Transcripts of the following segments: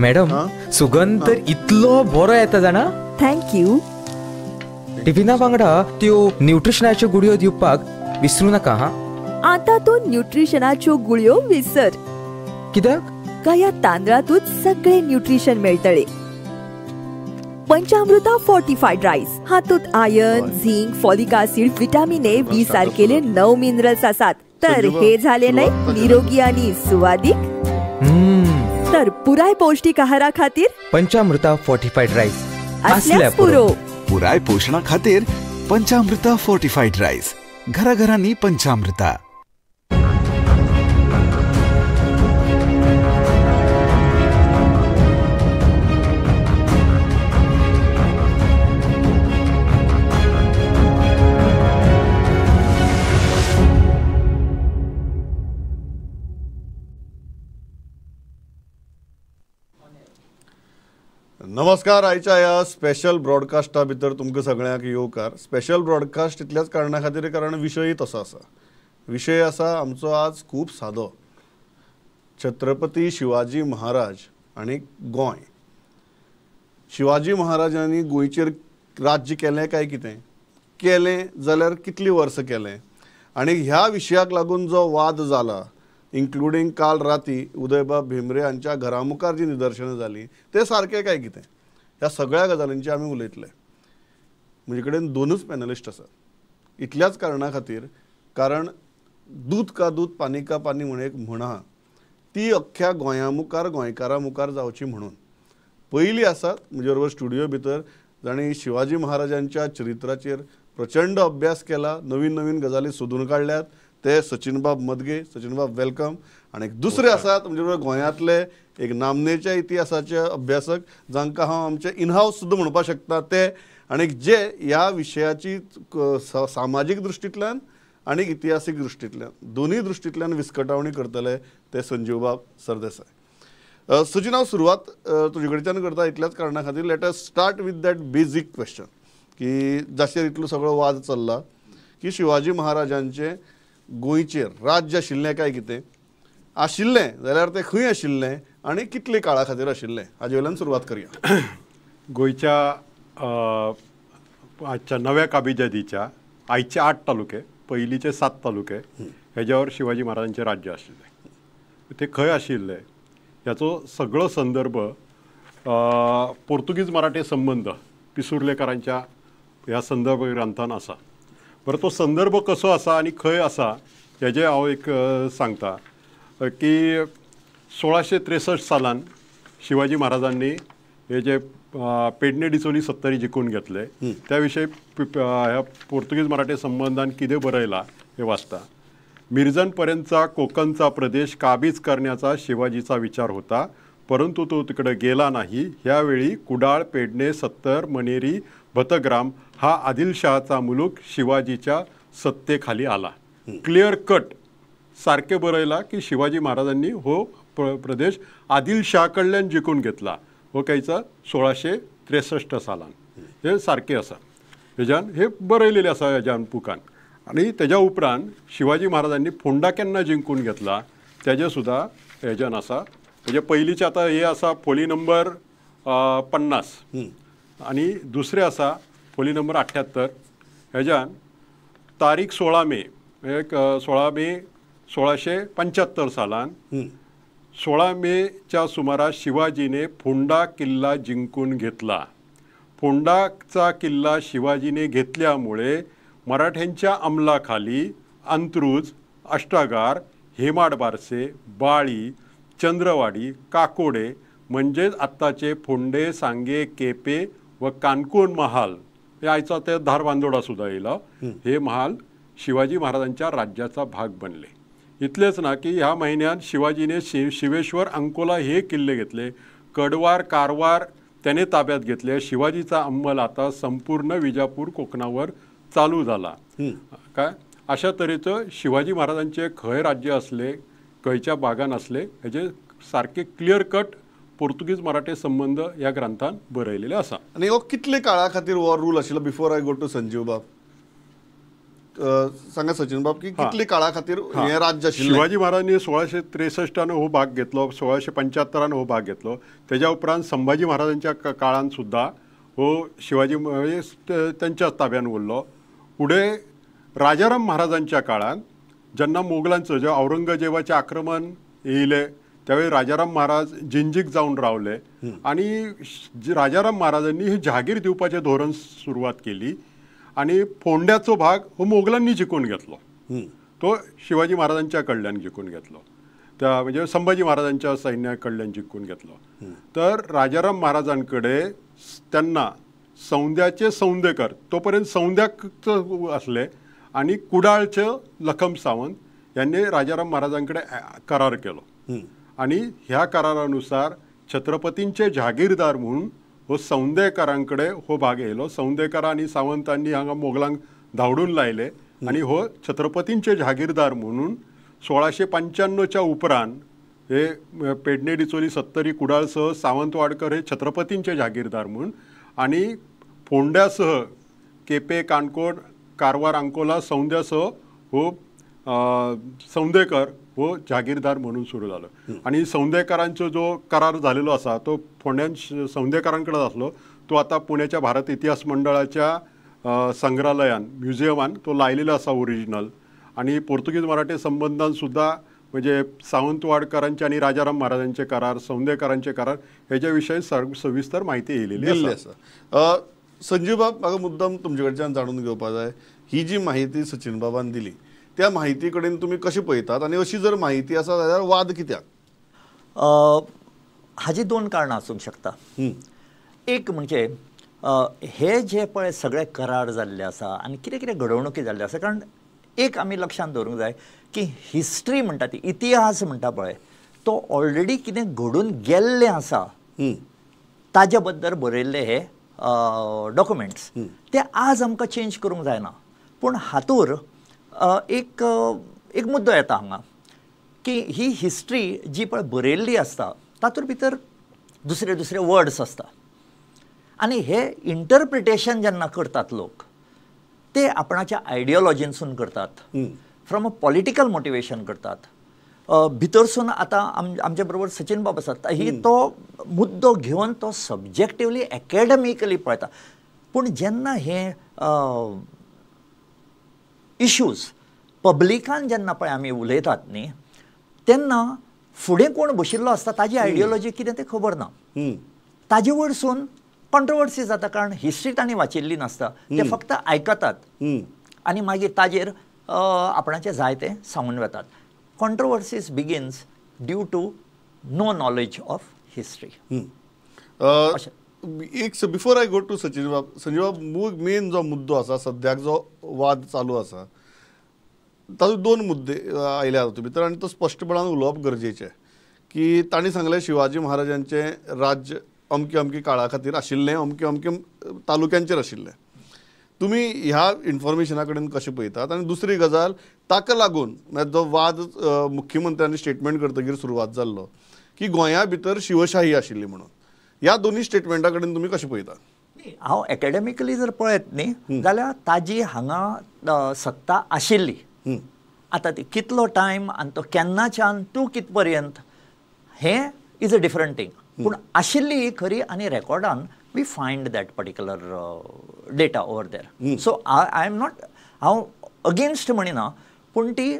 Madam, सुगंध तर इतलो बरो येता जाणा. Thank you. टिफिना वांगडा त्यो न्यूट्रिशनाच्यो गुळयो दिवपाक विसरू नका. हा, आता तूं न्यूट्रिशनाच्यो गुळयो विसर. कित्याक? काय तांदळातूच सगळे न्यूट्रिशन मेळटले. पंचामृता फोर्टिफाईड राईस हातूंत iron, zinc, folic acid, vitamin A, B सारकेले 9 minerals आसात. तर हे झाले नाही निरोगी आणि सुवादीक. तर पुराय पौष्टिक आहारा खातीर पंचामृता फोर्टिफाईड राईस असल्यास पुरो. पुराय पोषणा खातीर पंचामृता फोर्टिफाईड राईस, घराघरांनी पंचामृता. नमस्कार. आयच्या ह्या स्पेशल ब्रॉडकास्टा भितर तुमकां सगळ्यांक येवकार. स्पेशल ब्रॉडकास्ट इतल्याच कारणा खातीर, कारण विशय तसो आसा. विशय आसा आमचो आज खूब सादो, छत्रपती शिवाजी महाराज आनी गोंय. शिवाजी महाराजांनी गोंयचेर राज्य केलें काय कितें केलें जाल्यार कितलीं वर्सां केलें, आनी ह्या विशयाक लागून जो वाद जाला, इन्क्लुडींग काल राती उदयबाब भेंब्रे हांच्या घरा मुखार जी निदर्शनां जालीं तें सारकें काय कितें, ह्या सगळ्या गजालींचेर आमी उलयतले. म्हजे कडेन दोनूच पॅनलिस्ट आसात, इतल्याच कारणा खातीर, कारण दूद का दूद पानी का पानी म्हण एक म्हण आहा, ती अख्ख्या गोंया मुखार, गोंयकारां मुखार जावची म्हणून. पयलीं आसात म्हजे बरोबर स्टुडियो भितर जांणी शिवाजी महाराजांच्या चरित्राचेर प्रचंड अभ्यास केला, नवीन नवीन गजाली सोदून काडल्यात, ते सचिनबाब मदगे. सचिनबाब welcome. आनी दुसरे आसात म्हणजे गोंयांतले एक नामनेच्या इतिहासाचे अभ्यासक, जांकां हांव आमचे इनहावस सुद्दां म्हणपाक शकता ते, आनी जे ह्या विशयाची सामाजीक दृश्टींतल्यान आनी इतिहासीक दृश्टींतल्यान दोनूय दृश्टींतल्यान विस्कटावणी करतले ते संजीवबाब सरदेसाय. सचिन, हांव सुरवात तुजे कडच्यान करता इतल्याच कारणा खातीर, let us start with that basic question की जाचेर इतलो सगळो वाद चल्ला की शिवाजी महाराजांचे गोंयचेर राज्य आशिल्लें काय कितें आशिल्लें जाल्यार तें खंय आशिल्लें आनी कितले काळा खातीर आशिल्लें, हाजे वयल्यान सुरवात करया. गोंयच्या आजच्या नव्या काबिजादीच्या आयचे 8 तालुके, पयलींचे 7 तालुके हेज्यावर शिवाजी महाराजांचें राज्य आशिल्लें. ते खंय आशिल्ले ह्याचो सगळो संदर्भ पोर्तुगीज मराठे संबंद पिसुर्लेकारांच्या ह्या संदर्भ ग्रंथान आसा. बरं, तो संदर्भ कसो आसा आनी खंय आसा हेजें हांव एक सांगता की 1663 सालान शिवाजी महाराजांनी हे जे पेडणे डिचोली सत्तरी जिखून घेतले त्या विशयी ह्या पोर्तुगीज मराठे संबंधान कितें बरयलां हें वाचता. मिरजनपर्यंतचा कोकणचा प्रदेश काबीज करण्याचा शिवाजीचा विचार होता, परंतु तो तिकडे गेला नाही. ह्यावेळी कुडाळ, पेडणे, सत्तर, मनेरी, भतग्राम हा आदिलशहाचा मुलूक शिवाजीच्या सत्तेखाली आला. क्लिअर कट सारखे बरयला की शिवाजी महाराजांनी हो प्रदेश आदिलशहाकडल्यान जिखून घेतला. हो कायचा 1663 सालान हे सारखे आसा. हेज्यान हे बरयलेले आसा हेज्यान बुकान. आनी तेज्या उपरांत शिवाजी महाराजांनी फोंडा केन्ना जिंकून घेतला तेजें सुद्दां हेज्यान आसा. म्हणजे पयलींचे आतां हे आसा फोली नंबर 50 आनी दुसरें आसा फोली नंबर 78. हेज्यान तारीख 16 मे, एक 16 मे 1675 सालान 16 मेच्या सुमारास शिवाजीने फोंडा किल्ला जिंकून घेतला. फोंडाचा किल्ला शिवाजीने घेतल्यामुळे मराठ्यांच्या अंमलाखाली अंत्रुज, अष्टागार, हेमाड बारसे, बाळी, चंद्रवाडी, काकोडे म्हणजेच आत्ताचे फोंडे, सांगे, केपे व काणकोण महाल, हे आयचा ते धारबांदोडा सुद्धा येयला, हे महाल शिवाजी महाराजांच्या राज्याचा भाग बनले. इतलेच ना की ह्या महिन्यात शिवाजीने शिवेश्वर, अंकोला हे किल्ले घेतले. कडवार, कारवार त्याने ताब्यात घेतले. शिवाजीचा अंमल आता संपूर्ण विजापूर कोकणावर चालू झाला. काय अशा तरेचं शिवाजी महाराजांचे खंय राज्य असले, खंयच्या भागान असले हेजे सारखे क्लियर कट पोर्तुगीज मराठे संबंध ह्या ग्रंथान बरयलेले आसा. आनी हो कितले काळा खातीर हो रूल आशिल्लो before I go to Sanjeev बाब? सांगा सचिन बाब की कितले काळा खातीर हें राज्य आशिल्लें. शिवाजी महाराजांनी 1663 हो भाग घेतलो, 1675 हो भाग घेतलो. तेज्या उपरांत संभाजी महाराजांच्या काळान सुद्दां हो शिवाजी म्हणजे त्यांच्याच ताब्यान उरलो. फुडें राजाराम महाराजांच्या काळान जेन्ना मोगलांचो जेव्हा औरंगजेबाचें आक्रमण येयलें त्यावेळी राजाराम महाराज जिंजीक जावन रावले आनी राजाराम महाराजांनी ही जहागीर दिवपाचें धोरण सुरवात केली आनी फोंड्याचो भाग हो मोगलांनी जिखून घेतलो, तो शिवाजी महाराजांच्या कडल्यान जिखून घेतलो, त्या म्हणजे संभाजी महाराजांच्या सैन्या कडल्यान जिखून घेतलो. तर राजाराम महाराजांकडे त्यांना सौंद्याचे सौंदेकर, तोपर्यंत सौंद्याक असले आनी कुडाळचे लखम सावंत यांनी राजाराम महाराजांकडे करार केलो आनी ह्या करारानुसार छत्रपतींचे जहागीरदार म्हणून हो सौंदेकरांकडे हो भाग येयलो. सौंदेकर आनी सावंतांनी हांगा मोगलांक धांवडून लायले आनी हो छत्रपतींचे जहागीरदार म्हणून 1695च्या उपरांत हे पेडणे डिचोली सत्तरी कुडाळसह सावंतवाडकर हे छत्रपतींचे जहागीरदार म्हणून आनी फोंड्यासह केपे काणकोण कारवार अंकोला सौंद्यासह हो सौंदेकर हो जहागीरदार म्हणून सुरू जालो. आनी सौंदेकरांचो जो करार झालेलो आसा तो फोंड्यान सौंदेकरांकडेन आसलो, तो आतां पुण्याच्या भारत इतिहास मंडळाच्या संग्रहालयान म्युझियमान तो लायलेलो आसा ओरिजिनल. आनी पोर्तुगीज मराठी संबंदान सुद्दां म्हणजे सावंतवाडकरांचे आनी राजाराम महाराजांचे करार, सौंदेकरांचे करार हेच्या विशयी सविस्तर म्हायती येयलेली आसा. संजीव बाब, म्हाका मुद्दाम तुमचे कडच्यान जाणून घेवपाक जाय, ही जी म्हायती सचिन बाबान दिली त्या म्हायती कडेन तुमी कशें पळयतात आनी अशी जर म्हायती आसा जाल्यार वाद कित्याक? हाजी दोन कारणां आसूंक शकता. एक म्हणजे हे जे पळय सगळे करार जाल्ले आसा आनी कितें कितें घडवणुकी जाल्ल्यो आसा, कारण एक आमी लक्षांत दवरूंक जाय की हिस्ट्री म्हणटा ती, इतिहास म्हणटा पळय तो ऑलरेडी कितें घडून गेल्लें आसा ताजे बद्दल बरयल्ले हे डॉक्युमेंट्स, ते आज आमकां चेंज करूंक जायना. पूण हातूर एक एक मुद्दो येता हांगा की ही हिस्ट्री जी पळय बरयल्ली आसता तातूंत भितर दुसरे दुसरे वर्ड्स आसता आनी हे इंटरप्रिटेशन जेन्ना करतात लोक ते आपणाच्या आयडियोलॉजीनसून करतात, फ्रॉम अ पॉलिटिकल मोटिवेशन करतात. भितरसून आतां आमचे बरोबर सचिन बाब आसात, ही तो मुद्दो घेवन तो सब्जेक्टिवली एकेडमिकली पळयता. पूण जेन्ना हे इश्यूज पब्लिकान जेन्ना पळय आमी उलयतात न्ही तेन्ना फुडें कोण बशिल्लो आसता ताजी आयडियोलॉजी कितें तें खबर ना, ताजे वयरसून कॉन्ट्रोवर्सी जाता, कारण हिस्ट्री तांणी वाचिल्ली नासता, ते फक्त आयकतात आनी मागीर ताजेर आपणाचें जाय तें सांगून वतात. Controversies begins due to no knowledge of history. एक before I go to Sachin बाब, संजीव बाब, मेन जो मुद्दो आसा सद्याक जो वाद चालू आसा तातूंत दोन मुद्दे आयले तातूंत भितर आनी तो स्पश्टपणान उलोवप गरजेचें की तांणी सांगलें शिवाजी महाराजांचें राज्य अमके अमके काळा खातीर आशिल्लें, अमके अमके तालुक्यांचेर आशिल्लें. तुमी ह्या इन्फॉर्मेशना कडेन कशें पळयतात? आनी दुसरी गजाल, ताका लागून म्हळ्यार जो वाद मुख्यमंत्र्यांनी स्टेटमेंट करतकीर सुरवात जाल्लो की गोंया भितर शिवशाही आशिल्ली म्हणून, ह्या दोन्ही स्टेटमेंटा कडेन तुमी कशें पळयतात? हांव एकेडमिकली जर पळयत न्ही जाल्यार ताजी हांगा सत्ता आशिल्ली. आतां ती कितलो टायम आनी तो केन्नाच्यान टू कित पर्यंत हें is a different thing, पूण आशिल्ली ही खरी आनी रेकॉर्डान we find that particular data over there. So I am not, हांव अगेन्स्ट म्हणिना, पूण ती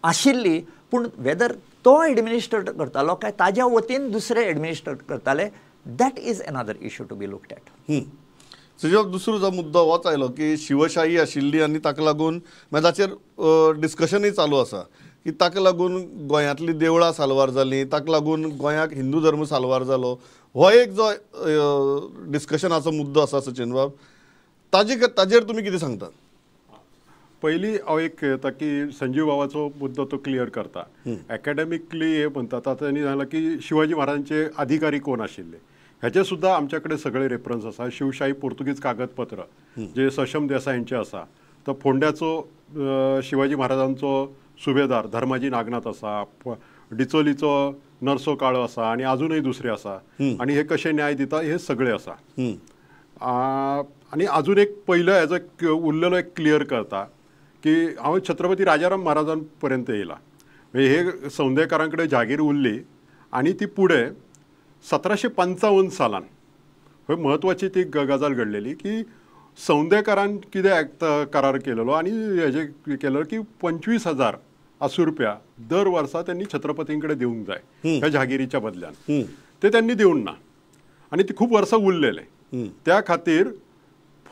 आशिल्ली, पूण वेदर तो एडमिनिस्टर करतालो काय ताज्या वतीन दुसरे एडमिनिस्टर करताले that is another issue to be looked at. Sanjeev, दुसरो जो मुद्दो होच आयलो की शिवशाही आशिल्ली आनी ताका लागून मागीर ताचेर डिस्कशनूय चालू आसा की ताका लागून गोंयांतली देवळां साल्वार जालीं, ताका लागून गोंयाक हिंदू धर्म साल्वार जालो, हो एक जो डिस्कशनाचो मुद्दो आसा सचिन बाब, ताजेर तुमी कितें सांगतात? पयलीं हांव एक येता की संजीव बाबाचो मुद्दो तो क्लियर करता. एकेडमिकली हे म्हणटा तांणी सांगलां की शिवाजी महाराजांचे अधिकारी कोण आशिल्ले हेचे सुद्दां आमच्या कडेन सगळे रेफरन्स आसा. शिवशाही पोर्तुगीज कागदपत्र जे सशम देसायांचे आसा, तर फोंड्याचो शिवाजी महाराजांचो सुभेदार धर्माजी नागनाथ आसा, डिचोलीचो नरसो काळो आसा आनी आजुनूय दुसरे आसा, आनी हे कशे न्याय दिता हे सगळे आसा. आनी अजून एक पयलो हेजो उरलेलो एक क्लियर करता की हांव छत्रपती राजाराम महाराजां पर्यंत येयला. हे सौंदेकारां कडेन जागीर उरली आनी ती फुडें 1755 सालान हय म्हत्वाची ती गजाल घडलेली की सौंदेकारान कितें करार केलेलो आनी हेजे केलेलो की 25,000 आसू रुपया दर वर्सा त्यांनी छत्रपतीं कडेन दिवंक जाय ह्या जहागिरीच्या बदल्यान. ते त्यांनी दिवंक ना आनी ती खूब वर्सां उरलेले. त्या खातीर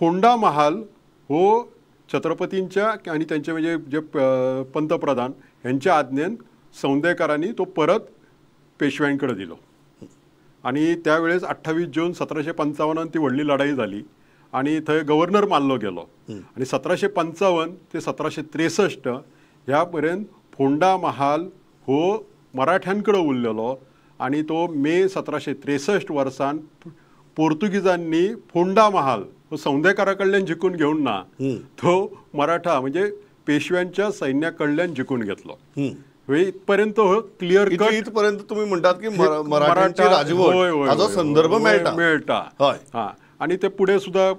फोंडा महाल हो छत्रपतींच्या आनी त्यांचे म्हणजे जे पंतप्रधान ह्यांच्या आज्ञेन सौंदेकारांनी तो परत पेशव्यांकडे दिलो. आनी त्यावेळेस 28 जून 1755 ती व्हडली लढाई जाली आनी थंय गव्हर्नर मारलो गेलो. आनी 1755 ते 1763 ह्या पर्यंत फोंडा महाल हो मराठ्यांकडे उरलेलो आनी तो मे 1763 वर्सान पोर्तुगीजांनी फोंडा महाल हो सौंदेकारा कडल्यान जिखून घेवन ना, तो मराठा म्हणजे पेशव्यांच्या सैन्या कडल्यान जिखून घेतलो. इथपर्यंत हो क्लियर कट. इथपर्यंत तुम्ही म्हणतात की मराठ्यांची राजवट हाचो संदर्भ मेळटा. हय, आनी ते पुढे सुद्धा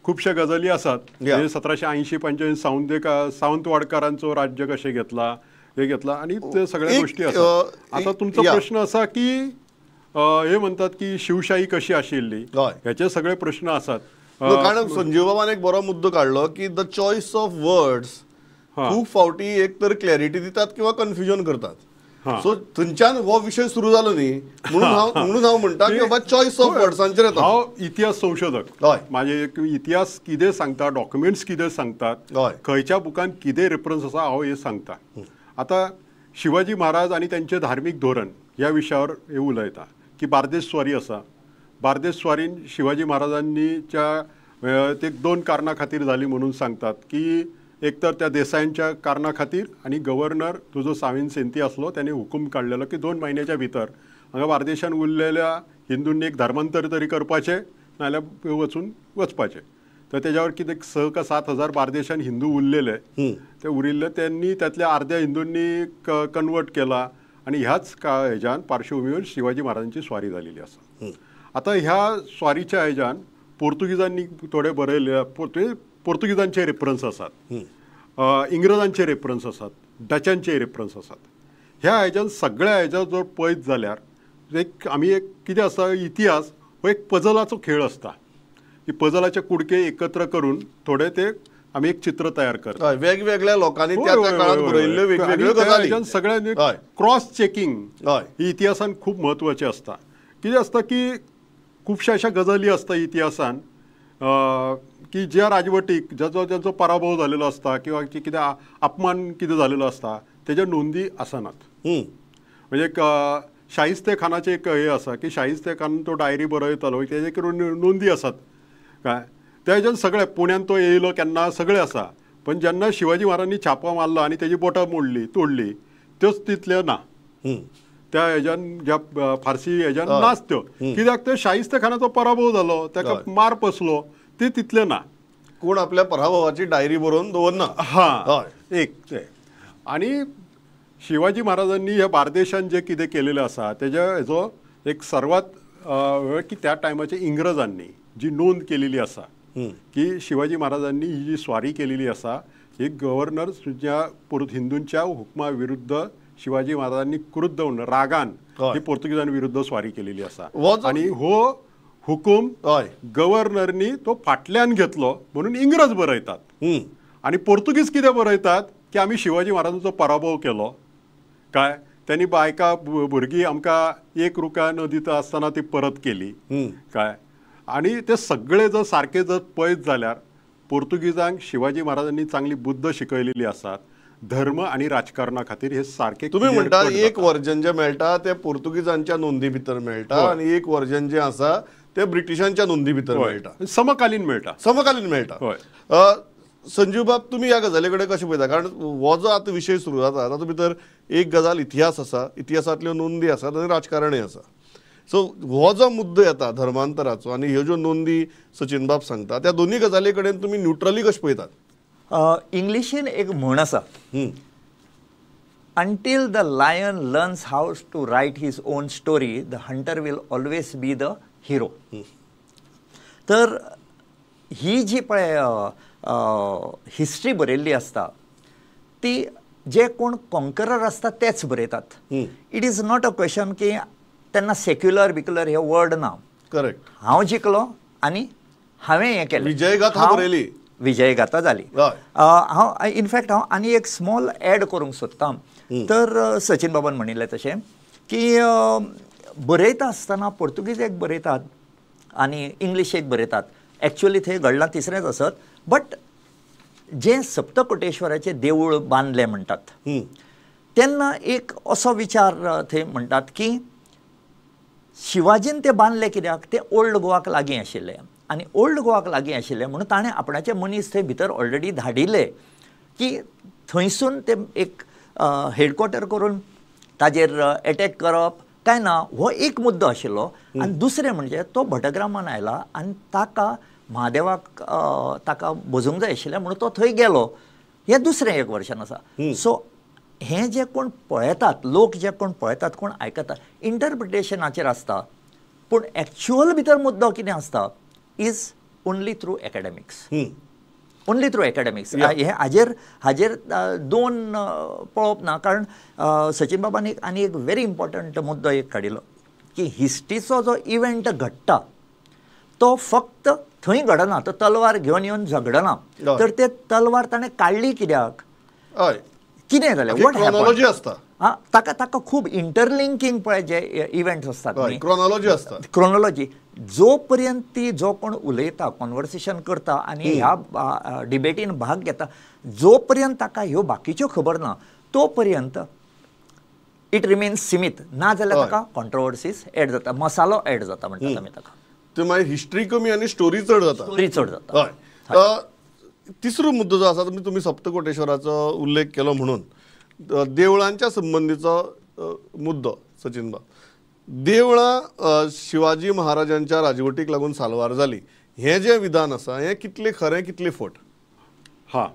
खुबश्या गजाली आसात. 1780-85 सावंतवाडकारांचो राज्य कशें घेतला हे घेतला आनी ते सगळ्या गोष्टी आसात. आता तुमचो प्रश्न आसा की हे म्हणतात की शिवशाही कशी आशिल्ली ह्याचे सगळे प्रश्न आसात. कारण संजीव बाबान एक बरो मुद्दो काडलो की the choice of words खूब फावटी एक तर क्लॅरिटी दितात किंवा कन्फ्युजन करतात. सो थंयच्यान हो विशय सुरू जालो न्ही, म्हणून हांव म्हणटा की बाबा चॉयस ऑफ वर्ड्सांचेर येता. हांव इतिहास संशोधक, म्हाजे इतिहास कितें सांगता, डॉक्युमेंट्स कितें सांगतात, खंयच्या बुकान कितें रेफरन्स आसा हांव हें सांगता. आतां शिवाजी महाराज आनी त्यांचे धार्मीक धोरण ह्या विशयावर हे उलयता की बार्देस स्वारी आसा. बार्देस स्वारीन शिवाजी महाराजांनीच्या ते 2 कारणां खातीर जाली म्हणून सांगतात की एक तर त्या देसायांच्या कारणा खातीर आनी गव्हर्नर तुजो साविन सेंती आसलो त्याने हुकूम काडलेलो की 2 महिन्याच्या भितर हांगा बार्देशान उरलेल्या हिंदूंनी एक धर्मांतर तरी करपाचें नाजाल्यार वचून वचपाचें. तर तेज्यावर कितें 6 का 7 हजार बार्देशान हिंदू उरलेले ते उरिल्ले त्यांनी त्यातल्या अर्ध्या हिंदूंनी कन्वर्ट केला आनी ह्याच का हेज्यान पार्श्वभूमीवर शिवाजी महाराजांची स्वारी जालेली आसा. आतां ह्या स्वारीच्या हेज्यान पोर्तुगीजांनी थोडे बरयले, पोर्तुगीजांचे रेफरन्स आसात, इंग्रजांचे रेफरन्स आसात, डचांचे रेफरन्स आसात. ह्या हेज्यान सगळ्या हेज्या जर पळयत जाल्यार एक आमी एक कितें आसा इतिहास हो एक पजलाचो खेळ आसता की पजलाचे कुडके एकत्र करून थोडे ते आमी एक चित्र तयार करता. वेगवेगळ्या लोकांनी त्या त्या काळात बरयल्ल्यो वेगवेगळ्यो गजाली सगळ्यांनी क्रॉस चेकिंग ही इतिहासान खूब म्हत्वाचें आसता. कितें आसता की खुबश्या अशा गजाली आसता इतिहासान की ज्या राजवटीक जाचो जांचो पराभव जालेलो आसता किंवा कितें अपमान कितें जालेलो आसता तेज्या नोंदी आसनात. म्हणजे एक शाहिस्ते खानाचें एक हें आसा की शाहिस्ते खान तो डायरी बरयतालो तेजे करून नोंदी आसात काय त्या हेज्यान सगळें पुण्यान तो येयलो केन्ना सगळें आसा. पण जेन्ना शिवाजी महाराजांनी छापा मारलो आनी तेजी बोटां मोडली तोडली त्योच तितल्यो ना त्या हेज्यान ज्या फारसी हेज्यान नाच त्यो, कित्याक तर शाहिस्ते खानाचो पराभव जालो ताका मार बसलो ते तितले ना. कोण आपल्या पराभवाची डायरी बरोवन दवरना. हां, एक ते आनी शिवाजी महाराजांनी ह्या बार्देशान जे कितें केलेलें आसा तेज्या हेजो एक सर्वात की त्या टायमाचे इंग्रजांनी जी नोंद केलेली आसा की शिवाजी महाराजांनी ही जी स्वारी केलेली आसा ही गव्हर्नर ज्या हिंदूंच्या हुकमा विरुद्ध शिवाजी महाराजांनी क्रुद्ध होऊन रागान ही पोर्तुगीजां विरुद्ध स्वारी केलेली आसा आनी हो हुकूम गव्हर्नरनी तो फाटल्यान घेतलो म्हणून इंग्रज बरयतात. आनी पोर्तुगीज कितें बरयतात की आमी शिवाजी महाराजांचो पराभव केलो काय त्यांनी बायका भुरगीं आमकां 1 रुपया न दिता आसतना ती परत केली काय. आनी ते सगळे जर सारके जर पळयत जाल्यार पोर्तुगीजांक शिवाजी महाराजांनी चांगली बुद्ध शिकयलेली आसात धर्म आनी राजकारणा खातीर हे सारके. तुमी म्हणटा एक वर्जन जे मेळटा ते पोर्तुगीजांच्या नोंदी भितर मेळटा आनी एक वर्जन जे आसा ते ब्रिटिशांच्या नोंदी भितर मेळटा, समकालीन मेळटा, समकालीन मेळटा. संजीव बाब तुमी ह्या गजाली कडेन कशें पळयता? कारण हो जो आतां विशय सुरू जाता तातूंत भितर एक गजाल इतिहास आसा, इतिहासांतल्यो नोंदी आसात आनी राजकारणय आसा. सो हो जो मुद्दो येता धर्मांतराचो आनी ह्यो ज्यो नोंदी सचिन बाब सांगता त्या दोनूय गजाली कडेन तुमी न्युट्रली कशें पळयतात? इंग्लिशीन एक म्हण आसा, Until the lion learns how to write his own story, the hunter will always be the hero. तर ही जी पळय हिस्ट्री बरयल्ली आसता ती जे कोण कॉन्करर आसता तेच बरयतात. It is not a question की तेन्ना सेक्युलर बिक्युलर हे वर्ड ना. करेक्ट. हांव जिखलो आनी हांवें हें केलें, विजयगाथा बरयली, विजयगाथा जाली. हांव इनफॅक्ट हांव आनी एक स्मॉल एड करूंक सोदतां. तर सचिन बाबान म्हणिल्लें तशें की बरयता आसतना पोर्तुगीज एक बरयतात आनी इंग्लीश एक बरयतात, एक्चुअली थंय घडलां तिसरेंच आसत, बट जें सप्तकोटेश्वराचें देवूळ बांदलें म्हणटात तेन्ना एक असो विचार थंय म्हणटात की शिवाजीन तें बांदलें कित्याक, तें ओल्ड गोवाक लागीं आशिल्लें आनी ओल्ड गोवाक लागीं आशिल्लें म्हणून ताणें आपणाचे मनीस थंय भितर ऑलरेडी धाडिल्ले की थंयसून ते एक हेडक्वॉर्टर करून ताजेर एटॅक करप काय ना, हो एक मुद्दो आशिल्लो. आनी दुसरें म्हणजे तो भटग्रामान आयला आनी ताका म्हादेवाक ताका भजूंक जाय आशिल्लें म्हणून तो थंय गेलो, हें दुसरें एक वर्शन आसा. सो हें जें कोण पळयतात, लोक जे कोण पळयतात, कोण आयकतात, इंटरप्रिटेशनाचेर आसता, पूण एक्चुअल भितर मुद्दो कितें आसता is only through academics, only through academics. हे हाजेर हाजेर दोन पळोवप ना, कारण सचिन बाबान एक आनी एक व्हेरी इम्पॉर्टंट मुद्दो एक काडिल्लो की हिस्ट्रीचो जो इव्हेंट घडटा तो फक्त थंय घडना, तो तलवार घेवन येवन झगडना, तर ते तलवार ताणें काडली कित्याक, कितें जालें, what chronology आसता. हां, ताका ताका खूब इंटरलिंकींग पळय जे इव्हेंट्स आसतात, क्रोनॉलॉजी आसता, क्रोनॉलॉजी जो पर्यंत ती जो कोण उलयता, कॉन्वर्सेशन करता आनी ह्या डिबेटीन भाग घेता, जो पर्यंत ताका ह्यो बाकीच्यो खबर ना तो पर्यंत it remains सीमित, ना जाल्यार ताका कॉन्ट्रोवर्सीज एड जाता, मसालो एड जाता म्हणटात आमी ताका. ते मागीर हिस्ट्री कमी आनी स्टोरी चड जाता, स्टोरी चड जाता. हय. तिसरो मुद्दो जो आसा, तुमी सप्तकोटेश्वराचो उल्लेख केलो म्हणून देवळांच्या संबंदीचो मुद्दो सचिन बाब, देवळां शिवाजी महाराजांच्या राजवटीक लागून साल्वार जाली हें जें विधान आसा हें कितलें खरें कितलें फट? हां,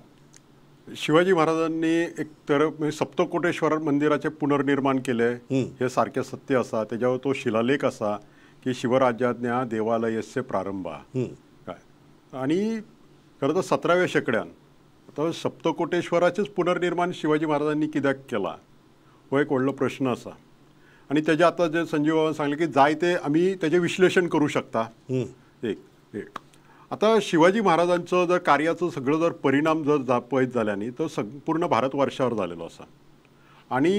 शिवाजी महाराजांनी एक तर सप्तकोटेश्वर मंदिराचें पुनर्निर्माण केलें हें सारकें सत्य आसा. तेज्यावर तो शिलालेख आसा की शिवराज्याज्ञा देवालयस्य प्रारंभ काय, आनी खरें तर 17व्या शेंकड्यान आतां सप्तकोटेश्वराचेंच पुनर्निर्माण शिवाजी महाराजांनी कित्याक केलां हो एक व्हडलो प्रश्न आसा. आनी तेजें आतां जें संजीव बाबान सांगलें की जायते आमी तेजें विश्लेशण करूं शकता. एक एक आतां शिवाजी महाराजांचो जर कार्याचो सगळो जर परिणाम जर पळयत जाल्यार न्ही तो पूर्ण भारतवर्षावर जालेलो आसा आनी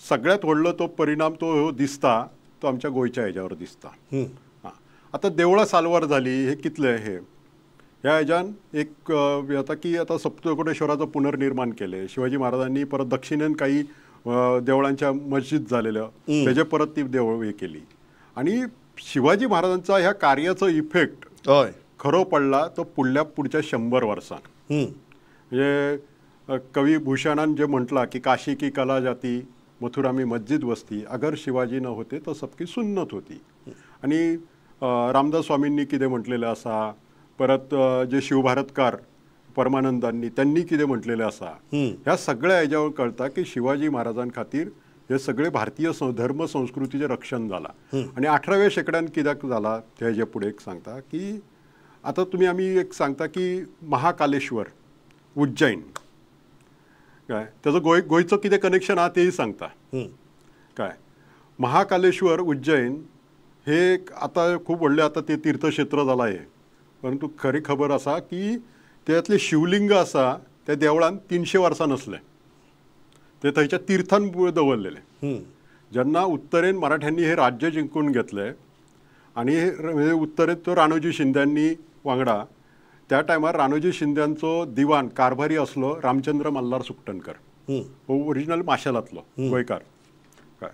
सगळ्यांत व्हडलो तो परिणाम तो हो दिसता तो आमच्या गोंयच्या हेज्यावर दिसता. हां, आतां देवळां साल्वार जाली हे कितलें हे ह्या हेज्यान एक येता की आतां सप्तकोटेश्वराचो पुनर्निर्माण केलें शिवाजी महाराजांनी, परत दक्षिणेन काही देवळांच्या मस्जिद जालेल्यो तेजे परत ती देवळ हे केली आनी शिवाजी महाराजांचा ह्या कार्याचो इफेक्ट हय खरो पडला तो पुढल्या पुढच्या 100 वर्सांक. म्हणजे कवी भूषणान जे म्हटलां की काशी की कला जाती मथुरा में मस्जिद वसती, अगर शिवाजी न होते तो सबकी सुन्नत होती. आनी रामदास स्वामींनी कितें म्हटलेलें आसा, परत जे शिवभारतकार परमानंदांनी त्यांनी कितें म्हटलेलें आसा, ह्या सगळ्या हेज्यावर कळटा की शिवाजी महाराजां खातीर हे सगळे भारतीय धर्म संस्कृतीचें रक्षण जालां. आनी 18व्या शेंकड्यान कित्याक जालां ते हेजे फुडें एक सांगता की आतां तुमी आमी एक सांगता की महाकालेश्वर उज्जैन काय तेजो गोंयचो कितें कनेक्शन आहा तेय सांगता. काय महाकालेश्वर उज्जैन हे एक आतां खूब व्हडलें आतां तें तीर्थक्षेत्र जालां हें, परंतु खरी खबर आसा की त्यातलें शिवलिंग आसा त्या देवळान 300 वर्सां नासलें, ते थंयच्या तिर्थान दवरलेलें. जेन्ना उत्तरेन मराठ्यांनी हे राज्य जिंकून घेतलें आनी म्हणजे उत्तरेन तो राणोजी शिंद्यांनी वांगडा त्या टायमार राणोजी शिंद्यांचो दिवाण कारभारी आसलो रामचंद्र मल्हार सुकटणकर, हो ओरिजिनल माशेलांतलो गोंयकार. काय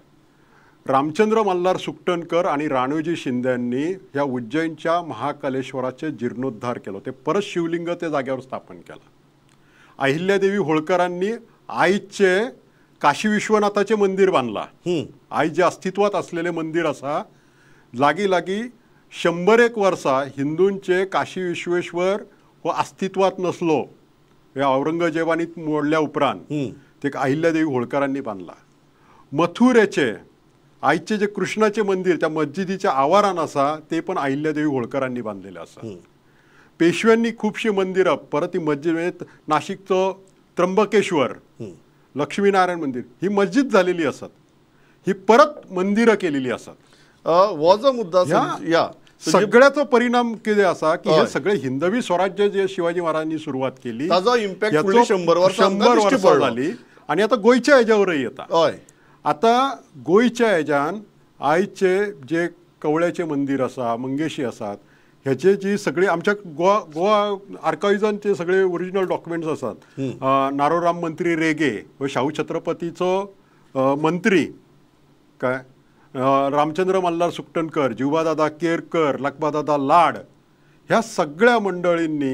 रामचंद्र मल्हार सुकटणकर आनी राणोजी शिंद्यांनी ह्या उज्जैनच्या महाकालेश्वराचे जीर्णोद्धार केलो, ते परत शिवलिंग त्या जाग्यावर स्थापन केलां. अहिल्यादेवी होळकरांनी आयचे काशी विश्वनाथाचें मंदीर बांदलां. आयज जे अस्तित्वात असलेलें मंदीर आसा लागीं लागीं 101 वर्सां हिंदूंचे काशी विश्वेश्वर हो अस्तित्वात नसलो, हे औरंगजेबानी मोडल्या उपरांत ते अहिल्यादेवी होळकरांनी बांदला. मथुरेचे आयचे जे कृष्णाचे मंदीर त्या मस्जिदीच्या आवारान आसा ते पण अहिल्यादेवी होळकरांनी बांदलेले आसा. पेशव्यांनी खुबशीं मंदिरां परत ती मस्जिद, नाशिकचो त्र्यंबकेश्वर, लक्ष्मीनारायण मंदिर ही मस्जिद झालेली आसात, ही परत मंदिरं केलेली आसात. हो जो मुद्दो या सगळ्याचो परिणाम कितें आसा की हे सगळे हिंदवी स्वराज्य जे शिवाजी महाराजांनी सुरवात केली ताजो इम्पॅक्ट फुडली 100 वर्सां जाली आनी आतां गोंयच्या हेज्यावरय येता. हय, आतां गोंयच्या हेज्यान आयचे जे कवळ्याचें मंदीर आसा, मंगेशी आसात, हेचे जी सगळी आमच्या गोवा गोवा आर्कायव्जान ते सगळे ओरिजिनल डॉक्युमेंट्स आसात. नारोराम मंत्री रेगे हो शाहू छत्रपतीचो मंत्री, काय रामचंद्र मल्हार सुकटणकर, जिवादादा केरकर, लखबादादा लाड, ह्या सगळ्या मंडळींनी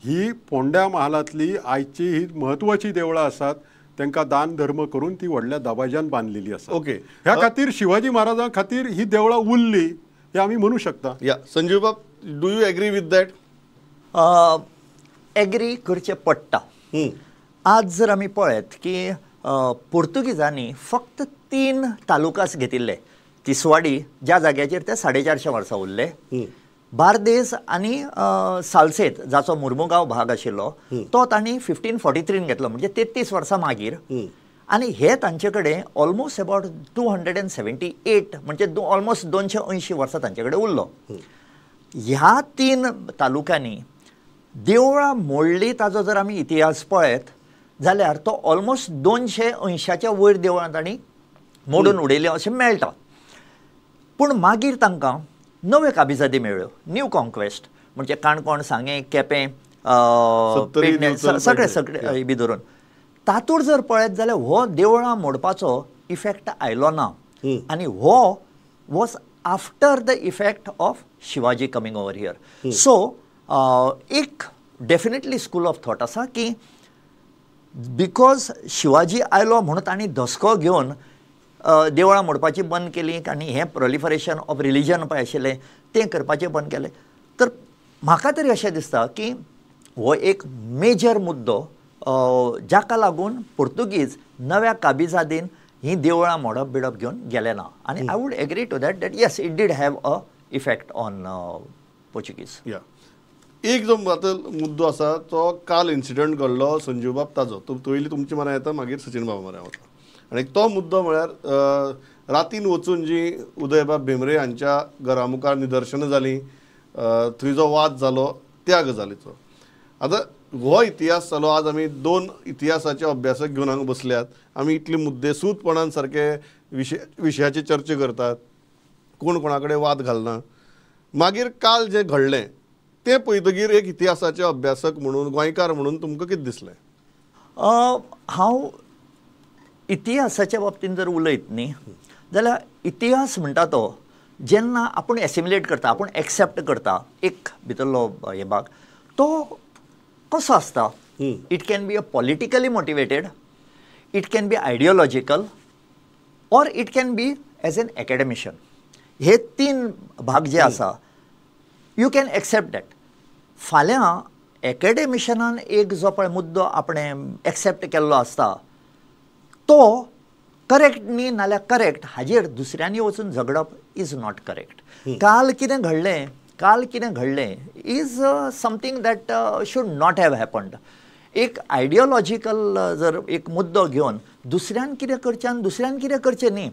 ही फोंड्या महालांतली आयची ही म्हत्वाची देवळां आसात तांकां दान धर्म करून ती व्हडल्या दबाज्यान बांदलेली आसा. ओके, ह्या खातीर शिवाजी महाराजां खातीर ही देवळां उरली हे आमी म्हणू शकता. या संजीव बाब, do you agree with that? Agree करचें पडटा. आज जर आमी पळयत की पुर्तुगीजांनी फक्त 3 तालुकास घेतिल्ले, तिसवाडी ज्या जाग्याचेर ते 450 वर्सां उरले, बार्देस आनी सालसेत जाचो मुर्मुगांव भाग आशिल्लो तो तांणी 1543 घेतलो, म्हणजे 33 वर्सां मागीर. आनी हे तांचे कडेन ऑलमोस्ट अबावट 278 म्हणजे ऑलमोस्ट 280 वर्सां तांचे कडेन उरलो. ह्या 3 तालुक्यांनी देवळां मोडली ताजो जर आमी इतिहास पळयत जाल्यार तो ऑलमोस्ट 280च्या वयर देवळां तांणी मोडून उडयली अशें मेळटा. पूण मागीर तांकां नव्यो काबिजादी मेळ्ळ्यो, न्यू कॉन्क्वेस्ट, म्हणजे काणकोण, सांगें, केपें, पेडणें, सगळे सगळे बी धरून तातूंत जर पळयत जाल्यार हो देवळां मोडपाचो इफेक्ट आयलो ना आनी हो was after the effect of Shivaji coming over here. So एक डेफिनेटली स्कूल ऑफ थॉट आसा की because Shivaji आयलो म्हणून तांणी धसको घेवन देवळां मोडपाची बंद केली आनी हें प्रोलिफरेशन ऑफ रिलिजन पळय आशिल्लें तें करपाचें बंद केलें. तर म्हाका तरी अशें दिसता की हो एक मेजर मुद्दो जाका लागून पुर्तुगीज नव्या काबिजादीन ही देवळां मोडप बिडप घेवन गेले ना. आनी I would agree to that that yes it did have a effect on Portuguese. या एक जो आतां मुद्दो आसा तो काल इन्सिडंट घडलो संजीव बाब ताजो, पयलीं तुमचे मरा येता मागीर सचिन बाबा मरा वता. आनी तो मुद्दो म्हळ्यार रातीन वचून जी उदयबाब भेंब्रे हांच्या घरा मुखार निदर्शनां जालीं, थंय जो वाद जालो त्या गजालीचो. आतां हो इतिहास जालो, आज आमी 2 इतिहासाचे अभ्यासक घेवन हांगा बसल्यात, आमी इतले मुद्देसूदपणान सारके विशयाची चर्चा करतात, कोण कोणा कडेन वाद घालना. मागीर काल जें घडलें तें पळयतकीर एक इतिहासाचे अभ्यासक म्हणून, गोंयकार म्हणून तुमकां कितें दिसलें? हांव इतिहासाच्या बाबतींत जर उलयत न्ही जाल्यार इतिहास म्हणटा तो जेन्ना आपूण एसिमिलेट करता, आपूण एक्सेप्ट करता एक भितरलो हे भाग तो कसो आसता, it can be a politically motivated, it can be ideological or it can be as an academician. हे 3 भाग जे आसा you can accept that. फाल्यां एकेडमिशनान एक जो पळय मुद्दो आपणें एक्सेप्ट केल्लो आसता तो करेक्ट न्ही नाल्यार करेक्ट हाजेर दुसऱ्यांनी वचून झगडप is not correct. काल कितें घडलें, काल कितें घडलें is something that should not have happened. एक आयडियोलॉजिकल जर एक मुद्दो घेवन दुसऱ्यान कितें करचें आनी दुसऱ्यान कितें करचें न्ही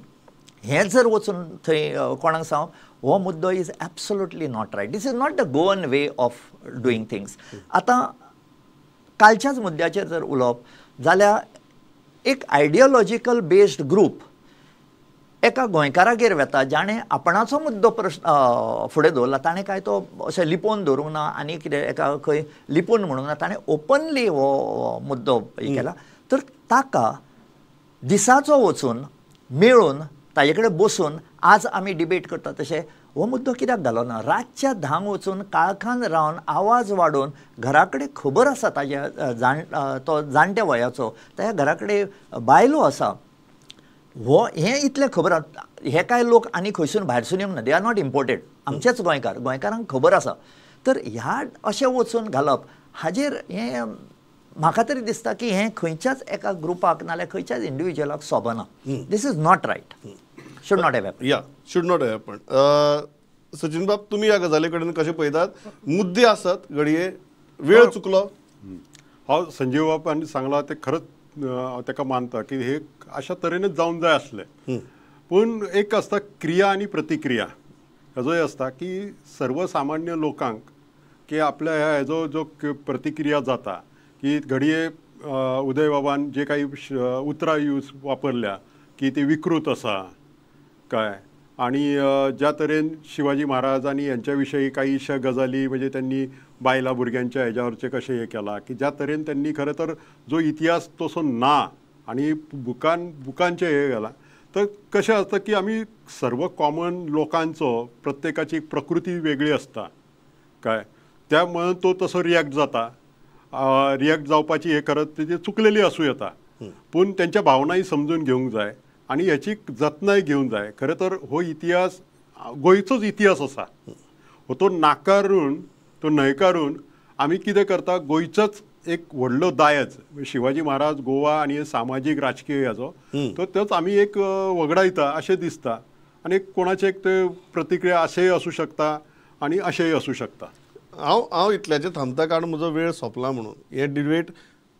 हें जर वचून थंय कोणाक सांगप हो मुद्दो is absolutely not right. This is not the Goan way of doing things. आतां कालच्याच मुद्द्याचेर जर उलोवप जाल्यार एक आयडियोलॉजिकल बेस्ड ग्रूप एका गोंयकारागेर वता जाणें आपणाचो मुद्दो प्रश्न फुडें दवरला, ताणें काय तो अशें लिपोवन दवरूंक ना आनी कितें एका खंय लिपून म्हणूंक ना, ताणें ओपनली हो मुद्दो हे केला. तर ताका दिसाचो वचून मेळून ताजे कडेन बसून आज आमी डिबेट करता तशें हो मुद्दो कित्याक घालो ना? रातच्या 10 वचून काळखान रावन आवाज वाडोवन घरा कडेन खबर आसा ताज्या तो जाणट्या वयाचो, ताज्या घरा कडेन बायलो आसा, हो हें इतलें खबर आसा. हे कांय लोक आनी खंयसून भायरसून येवंक ना, they are not imported, आमचेच गोंयकार, गोंयकारांक खबर आसा. तर ह्या अशें वचून घालप हाजेर हें म्हाका तरी दिसता की हें खंयच्याच एका ग्रुपाक नाल्यार खंयच्याच इंडिविज्युअलाक सोबना. This is not right, should not have happen. Yeah, should not have happen. Sachin बाब तुमी ह्या गजाली कडेन कशें पळयतात? मुद्दे आसात, घडये वेळ चुकलो. हांव संजीव बाबान सांगलां तें खरंच हांव ताका मानता की हे अशा तरेनच जावन जाय आसलें. पूण एक आसता क्रिया आनी प्रतिक्रिया, हेजोय आसता की सर्वसामान्य लोकांक की आपल्या ह्या हेजो जो प्रतिक्रिया जाता की घडये उदय बाबान जे काही उतरां यूज वापरल्या की ती विकृत आसा काय, आनी ज्या तरेन शिवाजी महाराज आनी यांच्या विशयी काहीशा गजाली म्हणजे त्यांनी बायलां भुरग्यांच्या हेज्यावरचें कशें हें केलां की ज्या तरेन त्यांनी खरें तर जो इतिहास तसो ना आनी बुकांचें हें केलां. तर कशें आसता की आमी सर्व कॉमन लोकांचो प्रत्येकाची प्रकृती वेगळी आसता काय, त्या म्हणून तो तसो रिएक्ट जाता. रिएक्ट जावपाची हे खरं तेजी चुकलेली आसूं येता, पूण तेंच्या भावनाय समजून घेवंक जाय आनी हेची जतनाय घेवंक जाय. खरें तर हो इतिहास गोंयचोच इतिहास आसा, हो तो नाकारून तो न्हयकारून आमी कितें करता, गोंयचोच एक व्हडलो दायज शिवाजी महाराज गोवा आनी सामाजीक राजकीय हाजो तर तोच आमी एक वगडायता अशें दिसता. आनी कोणाचे एक ते प्रतिक्रिया अशेंय आसूं शकता आनी अशेंय आसूं शकता. हांव इतल्याचेर थांबता कारण म्हजो वेळ सोंपला म्हणून. हे डिबेट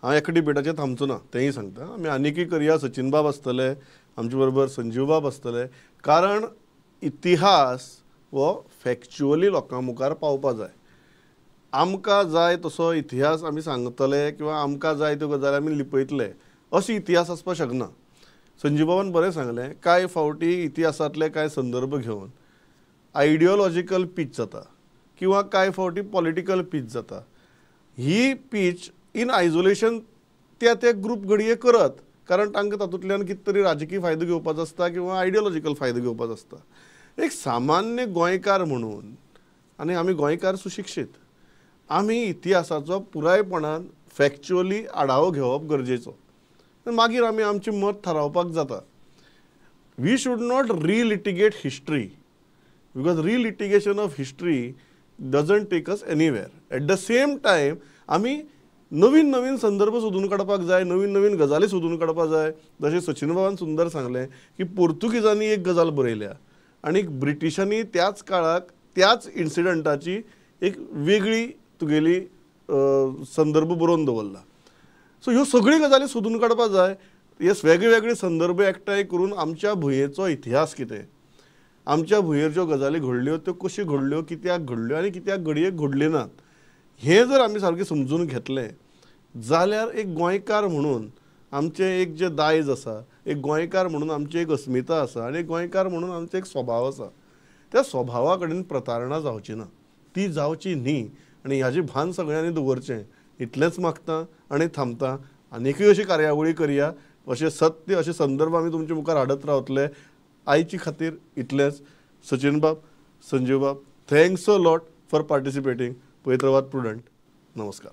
हांव एका डिबेटाचेर थांबचो ना, तेंय सांगता. आमी आनीकय करया, सचिन बाब आसतले आमचे बरोबर, संजीव बाब आसतले, कारण इतिहास हो फॅक्च्युअली लोकां मुखार पावपा जाय. आमकां जाय तसो इतिहास आमी सांगतले किंवा आमकां जाय त्यो गजाली आमी लिपयतले असो इतिहास आसपाक शकना. संजीव बाबान बरें सांगलें, कांय फावटी इतिहासांतले कांय संदर्भ घेवन आयडियोलॉजिकल पीच जाता किंवा कांय फावटी पॉलिटिकल पीच जाता. ही पीच इन आयसोलेशन त्या त्या ग्रूप घडये करत, कारण तांकां तातूंतल्यान कितें तरी राजकीय फायदो घेवपाचो आसता किंवा आयडियोलॉजिकल फायदो घेवपाचो आसता. एक सामान्य गोंयकार म्हणून, आनी आमी गोंयकार सुशिक्षीत, आमी इतिहासाचो पुरायपणान फॅक्च्युअली आढावो घेवप गरजेचो, मागीर आमी आमचें मत थारावपाक जाता. We should not relitigate history, because relitigation of history doesn't take us anywhere. At the same time आमी नवीन नवीन संदर्भ सोदून काडपाक जाय, नवीन नवीन गजाली सोदून काडपाक जाय. जशें सचिन बाबान सुंदर सांगलें की पोर्तुगीजांनी एक गजाल बरयल्या आनी ब्रिटिशांनी त्याच काळाक त्याच इन्सिडंटाची एक वेगळी तुगेली संदर्भ बरोवन दवरला. सो ह्यो सगळ्यो गजाली सोदून काडपाक जाय. हे वेगळे वेगळे संदर्भ एकठांय करून आमच्या भुंयेचो इतिहास कितें, आमच्या भुंयेर ज्यो गजाली घडल्यो त्यो कश्यो घडल्यो, कित्याक घडल्यो आनी कित्याक घडये घडल्यो नात, हें जर आमी सारकें समजून घेतलें जाल्यार एक गोंयकार म्हणून आमचें एक जें दायज आसा, एक गोंयकार म्हणून आमची एक अस्मिता आसा आनी एक गोंयकार म्हणून आमचो एक स्वभाव आसा, त्या स्वभावा कडेन प्रतारणा जावची ना, ती जावची न्ही आनी हाजें भान सगळ्यांनी दवरचें. इतलेंच मागता आनी थांबता. आनीकय अशी कार्यावळी करया, अशें सत्य अशे संदर्भ आमी तुमचे मुखार हाडत रावतले. आयचे खातीर इतलेंच. सचिन बाब, संजीव बाब, thanks a lot for participating. पळयत रावात प्रुडंट. नमस्कार.